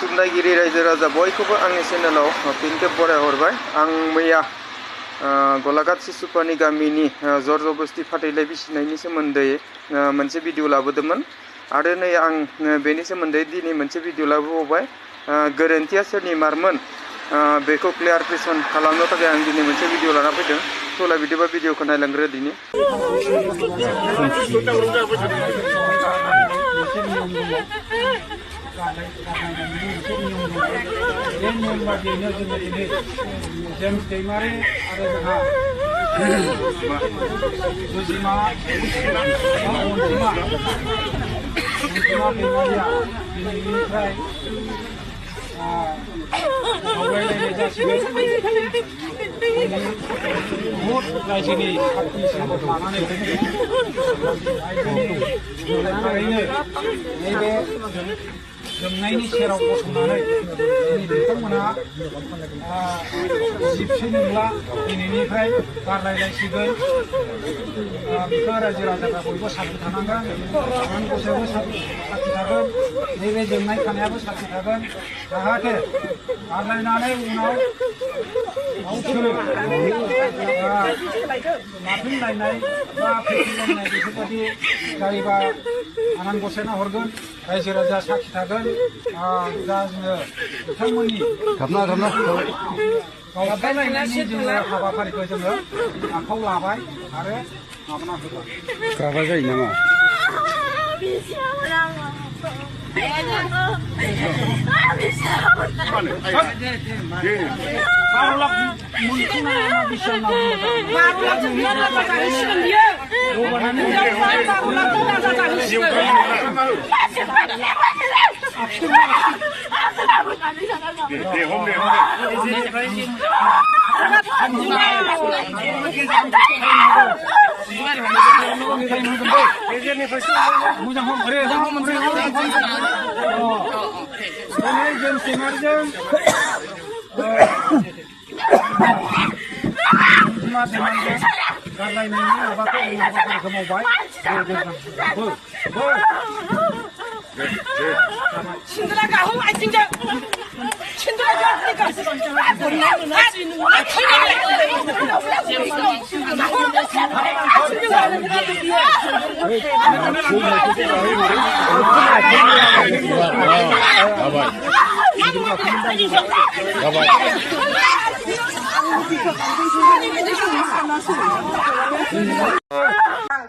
YouTube नायगिरि रायजो राजा बयखौबो आंनि चेनेलाव फिन खेब बरायहरबाय। आं मैया गलाघाट सिसुपानि गामिनि जर जबस्ति फाथैलाइ बिसिनायनि सोमोन्दै मोनसे भिडिअ लाबोदोंमोन आरो नै आं बेनि सोमोन्दै दिनै मोनसे भिडिअ लाबोबावबाय। गोरोन्थिया सोरनि मारमोन बेखौ क्लियारफिकेसन खालामनो थाखाय आं दिनै मोनसे भिडिअ लाना फैदों। थला बिदिबा भिडिअखौ नायलांग्रो दिनै। जेम्स दैमारि आरो जोंहा जुजिमा अनजिमा दैमारिया दिनैनिफ्राय सावरायलायनाय जासिगोन। बुहुद रायजोनि साख्रिसिम लानानै रायजोनि नैबे जोंनायनि सेराव गसंनानै बिथांमोना जिबसि नंला दिनैनिफ्राय गारलायलायसिगोन। बिखौ रायजो राजाफ्रा बयबो साख्रि थानांगोन, आनान गसायाबो साख्रि थागोन, नैबे जोंनाय थानायाबो साख्रि थागोन, जाहाथे गारलायनानै उनाव गावसोरो नारफिनलायनाय बा फैफिनलायनाय बेफोरबायदि जायोबा आनान गसायना हरगोन, रायजो राजा साखि थागोन। दा जोङो बिथांमोननि गावलायनायनि जोङो हाबाफारिखौ जोङो आखायाव लाबाय आरो माबाना होबाय। रागा जायो नामा? गारलायनायनि हाबाफारिखौ मावबाय। 신들아 가호 아이팅자 신들아 가니까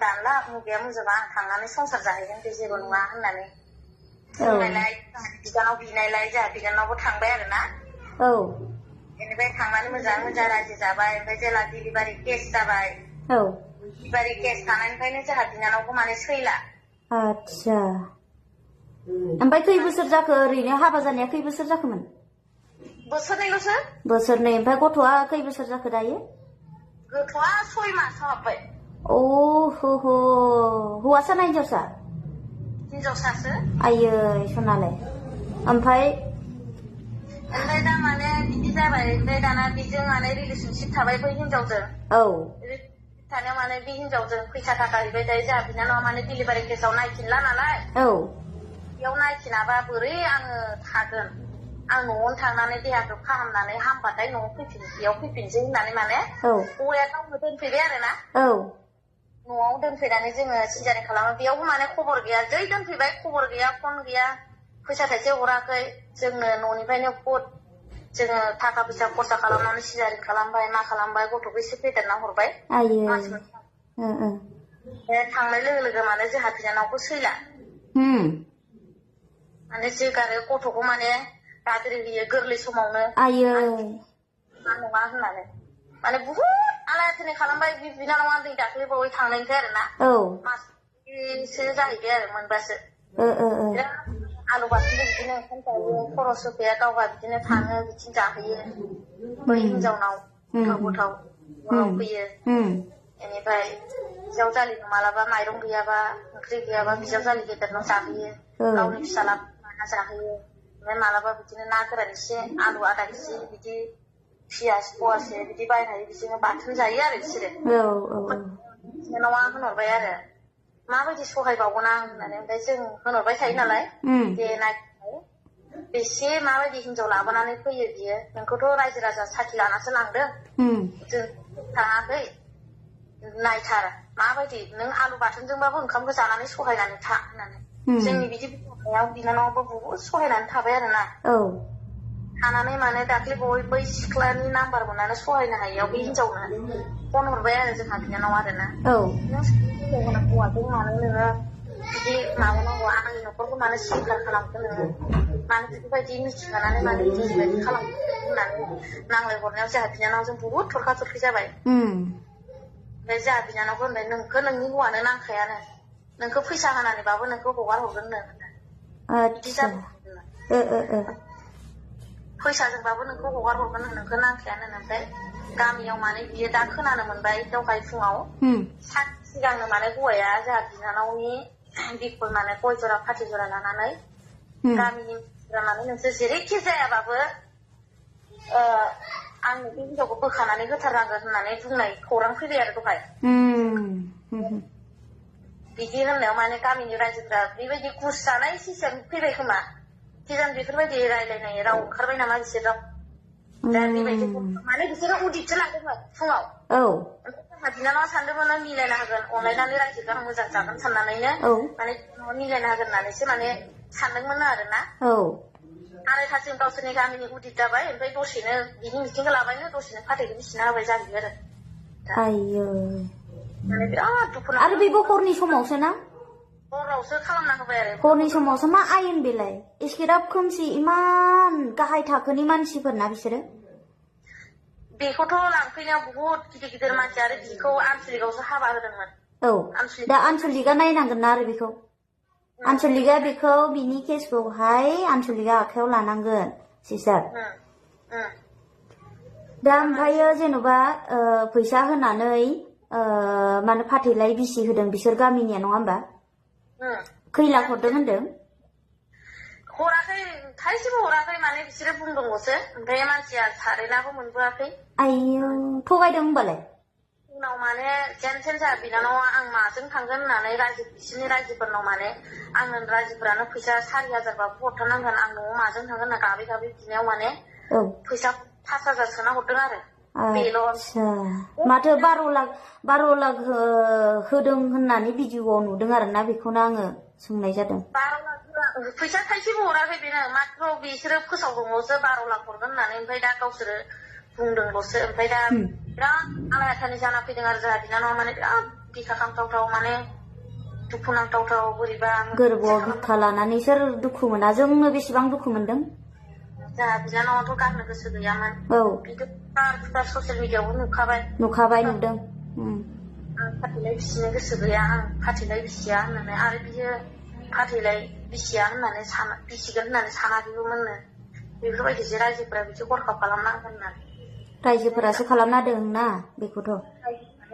दानला मुगाया मोजां आं थांनानै संसार जाहैगोन बे जेबो नङा होननानै बुंनायलाय बिदानाव बिनायलाय जोंहा बिदानावबो थांबाय आरो ना। बेनिफ्राय थांनानै मोजां रायजो जाबाय। ओमफ्राय जेला डिलिभारि केस जाबाय, डिलिभारि केस थानायनिफ्रायनो जोंहा बिनानावखौ माने सैला। आच्छा, ओमफ्राय खै बोसोर जाखो ओरैनो हाबा जानाया खै बोसोर जाखोमोन? बोसोरनैल'सो। बोसोरनै। ओमफ्राय गथ'आ खै बोसोर जाखो दायो? गथ'आ 6 मासाव हाबबाय। हौवासा ना हिनजावसा? हिनजावसासो। आयै सनालाय। ओमफ्राय दा माने बिदि जाबाय। ओमफ्राय दाना बेजों माने रिलेसनशिप थाबाय बै हिनजावजों। थानायाव माने बे हिनजावजों फैसा थाखा हैबाय थायो। जोंहा बिनानावा माने डिलिभारि केसाव नायफिनला नालाय। बेयाव नायफिनाबा बोरै आङो थागोन, आं न'आवनो थांनानै देहाखौ फाहामनानै हामबाथाय न'आव फैफिनसै होननानै माने हौवाया गावनो दोनफैबाय आरो ना। न'आव दोनफैनानै जोङो सिजारिं खालामो। बेयावबो माने खबर गैया, जै दोनफैबाय खबर गैया, फन गैया, फैसा थाइसे हराखै जोंनो। न'निफ्रायनो जोङो थाखा फैसा खरसा खालामनानै सिजारिं खालामबाय, मा खालामबाय, गथ'खौ एसे फेदेरना हरबाय। थांनाय लोगो लोगो माने जोंहा बिनानावखौ सैला। माने जोगारो गथ'खौ माने दाद्रि होयो गोरलै समावनो। नङा होननानै माने बुहुद आलायथायनाय खालामबाय। बिनानावा दै दाख्लै बावै थांनायनिफ्राय आरो ना। माससो जाहैबाय आरो मोनबासो। आलु बाथोनबो बिदिनो ओंखाम जायो, खरस होफैया, गावहा बिदिनो थाङो, बिथिं जाहैयो बै हिनजावनाव गोथाव फैयो। बेनिफ्राय बिजावजालिनो मालाबा माइरं गैयाबा, ओंख्रि गैयाबा बिजावजालि गेदेरनाव जाहैयो, गावनि फिसाला जाहैयो। ओमफ्राय मालाबा बिदिनो ना गोरान एसे, आलु आधा केजि बिदि, पियास फवासे बिदि बायनानै बिदिनो बाथोन जायो आरो बिसोरो। बिनानावा होनहरबाय आरो माबायदि सहायबावगोन आं होननानै। ओमफ्राय जों होनहरबाय थायो नालाय, दे नायफिनबाय बेसे माबायदि हिनजाव लाबोनानै फैयो बियो नोंखौथ' रायजो राजा साखि लानासो लांदों जों थाङाखै नायथार माबायदि नों आलु बाथोनजोंबाबो ओंखामखौ जानानै सहायनानै था होननानै जोंनि बिदि बुंनायाव बिनानावाबो बहुद सहायनानै थाबाय आरोना थानानै माने दाख्लै बै सिख्लानि नाम्बार मोननानै सहायनो हायियाव बे हिनजावनो फन हरबाय आरो जोंहा बिनानाव आरोना नों हौवाजों मानो नोङो बिदि माबानांगौ आंनि न'खरखौ मानो सिलिंखार खालामखो नोङो मानो बेफोरबायदि मिथिखानानै मानो बिदि खालामखो होननानै नांलाय हरनायाव जोंहा बिनानावजों बहुद थरखा थरखि जाबाय ओमफ्राय जोंहा बिनानावखौ होनबाय नोंखौ नोंनि हौवानो नांखायानो नोंखौ फैसा होनानैबाबो नोंखौ हगार हरगोननो बिदि जाबाय फैसाजोंबाबो नोंखौ हगार हरगोन नोंखौ नांखायानो ओमफ्राय गामियाव माने बियो दा खोनानो मोनबाय दहाय फुङाव सानसे सिगांनो माने हौवाया जोंहा बिनानावनि बिखय माने गय जरा फाथै जरा लानानै गामिनि मानसिफोरा माने नोंसोर जेरैखि जायाबाबो आंनो बे हिनजावखौ बोखानानै होथारनांगोन होननानै बुंनाय खौरां फैबाय आरो दहाय बिदि होननायाव माने गामिनि रायजोफोरा बेबायदि गुस जानाय सिस्टेम फैबाय खोमा किजान बेफोरबायदि रायलायनाय राव ओंखारबाय नामा बिसोराव दा बेबायदि माने बिसोरो उदितसो लादोंमोन फुङाव बिनानावा सानदोंमोन मिलायनो हागोन अनलायनानै रायजोखौ आं मोजां जागोन साननानैनो माने मिलायनो हागोन होननानैसो माने सानदोंमोन आरोना आरायथासिम गावसोरनि गामिनि उदित जाबाय ओमफ्राय दसेनो बिनि मिटिंखौ लाबायनो दसेनो फाथैखौ बिसिना होबाय जाहैयो आरो माने बिराद दुखु आरो बेबो हरनि समावसो ना हरावसो खालामना होबाय आरो हरनि समावसो मा आयेन बेलाय एसेग्राब खोमसि इमान गाहाय थाखोनि मानसिफोर ना बिसोरो बेखौथ' लांफैनायाव बहुद गिदिर गिदिर मानसि आरो बिखौ आनसलिकआवसो हाबा होदोंमोन दा आनसलिकआ नायनांगोन ना आरो बेखौ आनसलिकआ बेखौ बिनि केसखौहाय आनसलिकआ आखायाव लानांगोन सिस्टार दा ओमफ्रायो जेन'बा फैसा होनानै माने फाथैलाय बिसि होदों बिसोर गामिनिया नङा होमबा खै लाख हरदों होनदों हराखै थाइसेबो हराखै माने बिसोरो बुंदोंल'सो ओमफ्राय मानसिया 4 लाखबो मोनबोआखै आयौ थगायदों होनबालाय उनाव माने जेनथेन जोंहा बिनानावा आं माजों थांगोन होननानै बिसोरनि रायजोफोरनाव माने आंनो रायजोफोरानो फैसा 4,000बाबो हरथारनांगोन आं न'आव माजों थांगोन होनना गाबै गाबै बिनायाव माने फैसा 5,000 सोना हरदों आरो माथो 12 लाख होदों होननानै भिडिअआव नुदों आरोना बेखौनो आङो सोंनाय जादों 12 लाख फैसा थाइसेबो हराखै बेनो माथ्र बिसोरो फोसावदोंल'सो 12 लाख हरगोन होननानै ओमफ्राय दा गावसोरो बुंदोंल'सो ओमफ्राय दा बिराद आलाय-आथानि जाना फैदों आरो जोंहा बिनानावा माने बिराद बिखा खामथावथाव माने दुखु नांथावथाव बोरैबा गोरबोआव बिखा लानानै सोर दुखु मोना जोंनो बेसेबां दुखु मोनदों जोंहा बिनानावाथ' गारनो गोसो गैयामोन बिथ' ससियेल मिडियाआवबो नुखाबाय नुदों आं फाथैलाय बिसिनो गोसो गैया आं फाथैलाय बिसिया होननानै आरो बियो फाथैलाय बिसिया होननानै बिसिगोन होननानै सानाखैबोमोननो बेफोरबायदिसो रायजोफोरा बिदि हरखाब खालामना होननानै रायजोफोरासो खालामना होदों ना बेखौथ'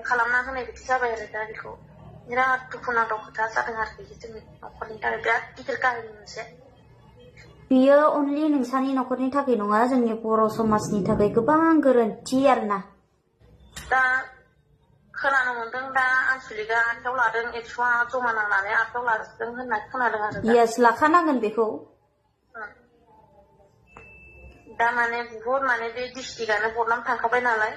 खालामना होनाय बिदि जाबाय आरो दा बेखौ बिराद दुखुनांथाव खोथा जादों आरो बेयो जोंनि न'खरनि थाखाय बिराद गिदिर काहिनि मोनसे बियो अनलि नोंसानि न'खरनि थाखाय नङा जोंनि बर' समाजनि थाखाय गोबां गोरोन्थि आरोना दा खोनानो मोनदों दा आनसलिकआ आखायाव लादों 100 जमा नांनानै आखायाव लादों होनना खोनादों आरो येस लाखानांगोन बेखौ दा माने बुहुद माने बे डिस्ट्रिक्टआनो बदनाम थांखाबाय नालाय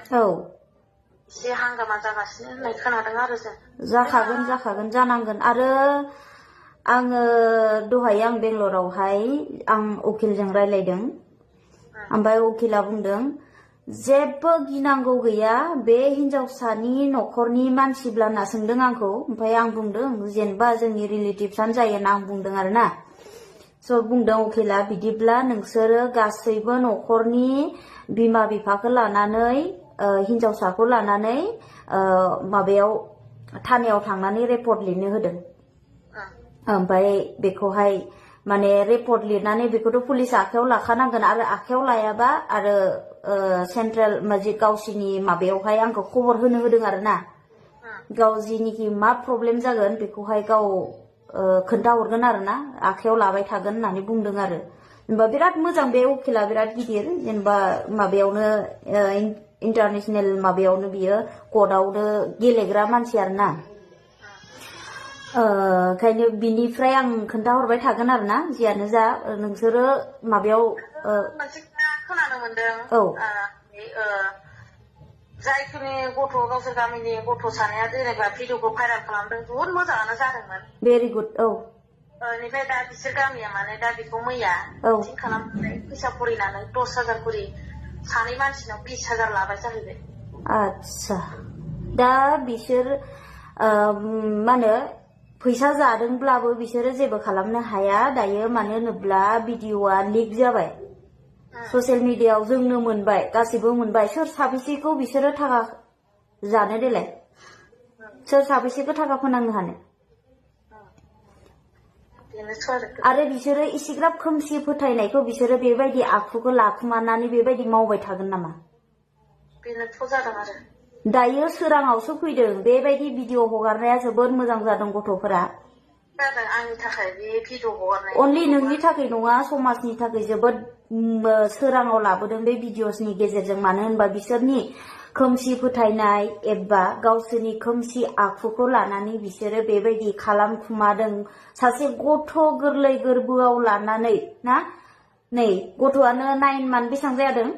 एसे हांगामा जागासिनो होननाय खोनादों आरो जों जाखागोन जानांगोन आरो आङो दहाय आं बेंगलरावहाय आं उकिलजों रायलायदों ओमफ्राय उकिला बुंदों जेबो गिनांगौ गैया बे हिनजावसानि न'खरनि मानसिब्ला होनना सोंदों आंखौ ओमफ्राय आं बुंदों जेनेबा जोंनि रिलेटिभसानो जायो होनना आं बुंदों आरोना स' बुंदों उकिला बिदिब्ला नोंसोरो गासैबो न'खरनि बिमा बिफाखौ लानानै हिनजावसाखौ लानानै माबायाव थानायाव थांनानै रिपर्ट लिरनो होदों ओमफ्राय बेखौहाय माने रिपर्ट लिरनानै बेखौथ' पुलिस आखायाव लाखानांगोन आरो आखायाव लायाबा आरो सेन्ट्रेल गावसिनि माबायावहाय आंखौ खबर होनो होदों आरोना गाव जिनिखि मा प्रब्लेम जागोन बेखौहाय गाव खोन्थाहरगोन आरोना आखायाव लाबाय थागोन होननानै बुंदों आरो जेनेबा बिराद मोजां बे उकिला बिराद गिदिर जेनेबा माबायावनो इन्टारनेसनेल माबायावनो बियो कर्टआवनो गेलेग्रा मानसि आरोना ओंखायनो बिनिफ्राय आं खोन्थाहरबाय थागोन आरो ना जियानो जा नोंसोरो माबायाव मोनसे खोनानो मोनदों औ जायफोरनि गथ' गावसोर गामिनि गथ' सानैया जेनेबा भिडिअखौ भाइरेल खालामदों बुहुत मोजाङानो जादोंमोन भेरि गुड औ बेनिफ्राय दा बिसोर गामिया माने दा बेखौ मैया मिटिं खालामनानै फैसा फरिनानै 10,000 खरि सानै मानसिनाव 20,000 लाबाय जाहैबाय आच्छा दा बिसोर मा होनो फैसा जादोंब्लाबो बिसोरो जेबो खालामनो हाया दायो मानो होनोब्ला भिडिअआ लिक जाबाय ससियेल मिडियायाव जोंनो मोनबाय गासिबो मोनबाय सोर साबेसेखौ बिसोरो थाखा जानो देलाय सोर साबेसेखौ थाखा फोनांनो हानो आरो बिसोरो इसिग्राब खोमसि फोथायनायखौ बिसोरो बेबायदि आखुखौ लाखुमानानै बेबायदि मावबाय थागोन नामा बेनोथ' जादों आरो दायो सोराङावसो फैदों बेबायदि भिडिअ हगारनाया जोबोद मोजां जादों गथ'फोरा जादों आंनि थाखाय बे भिडिअ हगारनाय अनलि नोंनि थाखाय नङा समाजनि थाखाय जोबोद सोराङाव लाबोदों बे भिडिअसनि गेजेरजों मानो होनबा बिसोरनि खोमसि फोथायनाय एबा गावसोरनि खोमसि आखुखौ लानानै बिसोरो बेबायदि खालामखुमादों सासे गथ' गोरलै गोरबोआव लानानै ना नै गथ'आनो 9 मान्थ बेसेबां जादों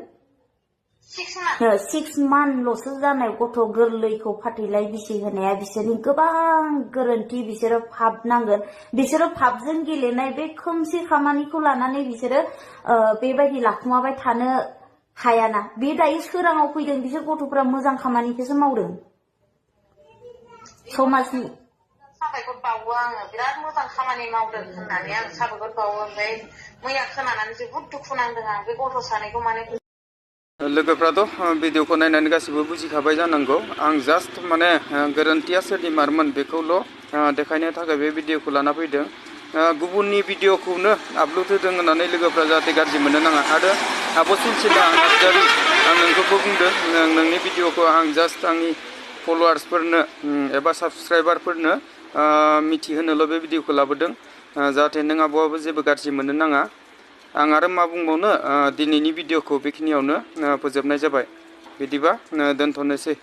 6 मान्थल'सो जानाय गथ' गोरलैखौ फाथैलाय बिसि होनाया बिसोरनि गोबां गोरोन्थि बिसोरो फाब नांगोन बिसोरो फाबजों गेलेनाय बे खोमसि खामानिखौ लानानै बिसोरो बेबायदि लाखुमाबाय थानो हायाना बे दायो सोराङाव फैदों बिसोर गथ'फोरा मोजां खामानिखौसो मावदों समाजनि साबायखर बावो आङो बिराद मोजां खामानि मावदों होननानै आं साबायखर बावो ओमफ्राय मैया खोनानानै जोबोद दुखु नांदों आं बे गथ' सानैखौ माने लोगोफ्राथ' भिडिअखौ नायनानै गासिबो बुजिखाबाय जानांगौ आं जास्ट माने गोरोन्थिया सोरनि मारमोन बेखौल' देखायनो थाखाय बे भिडिअखौ लाना फैदों गुबुननि भिडिअखौनो आपल'ड होदों होननानै लोगोफ्रा जाहाथे गाज्रि मोननो नाङा आरो आब' सिलसिला नार्जारि आं नोंखौबो बुंदों नोंनि भिडिअखौ आं जास्ट आंनि फल'वार्सफोरनो एबा साबसक्राइबारफोरनो मिथिहोनोल' बे भिडिअखौ लाबोदों जाहाथे नों आब'आबो जेबो गाज्रि मोननो नाङा आं आरो मा बुंबावनो दिनैनि भिडिअखौ बेखिनियावनो फोजोबनाय जाबाय बिदिबा दोनथ'नोसै